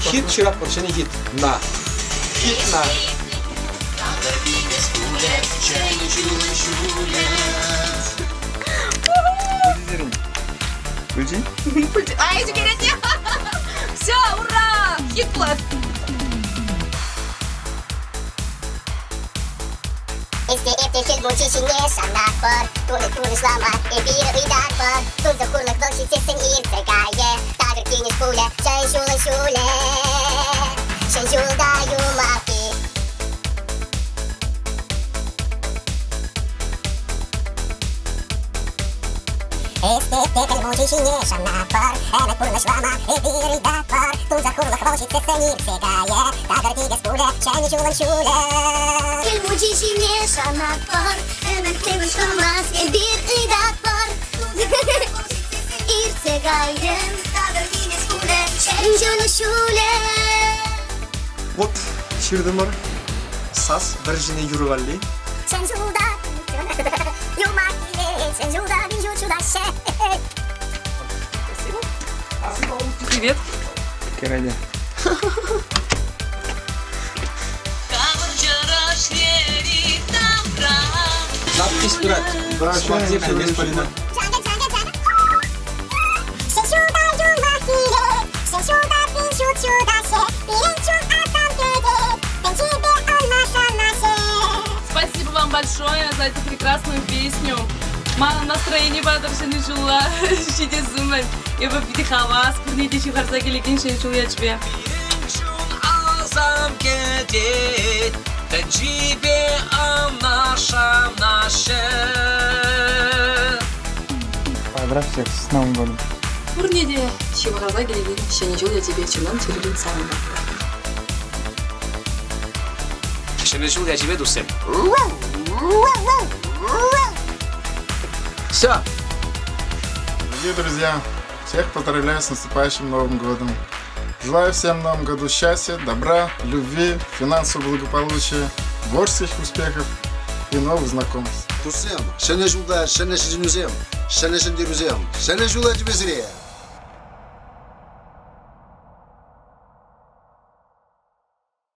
Хит ҫыратпӑр, ҫӗнӗ хит. На. Хит на. Пульчи? Пульчи. А, эти горят. Все, ура! Хит плат. Вот ҫыртӑмӑр сас вӗр ҫӗнӗ юрӑ валли. Привет. Керене. Надпись пырать. Смотри, господин. Спасибо вам большое за эту прекрасную песню. Манӑн настроени патӑр ҫӗнӗ ҫула ҫитес умӗн. Эпӗ питӗ хавас, пурне те ҫывхарса килекен ҫӗнӗ ҫул ячӗпе. Чун асам кӗтет, тӗнчипе ӑна шанаҫҫӗ. Поздравь всех с Новым годом. Пурне те ҫывхарса килекен ҫӗнӗ ҫул ячӗпе чунтан чӗререн саламлатпӑр. Ҫӗнӗ ҫул ячӗпе, туссем. Все. Дорогие друзья, всех поздравляю с наступающим Новым годом. Желаю всем в Новом году счастья, добра, любви, финансового благополучия, творческих успехов и новых знакомств. Туссем, ҫӗнӗ ҫулта ҫӗнӗ ҫитӗнӳсем, ҫӗнӗ ҫӗнтерӳсем, ҫӗнӗ ҫул ячӗпе сире!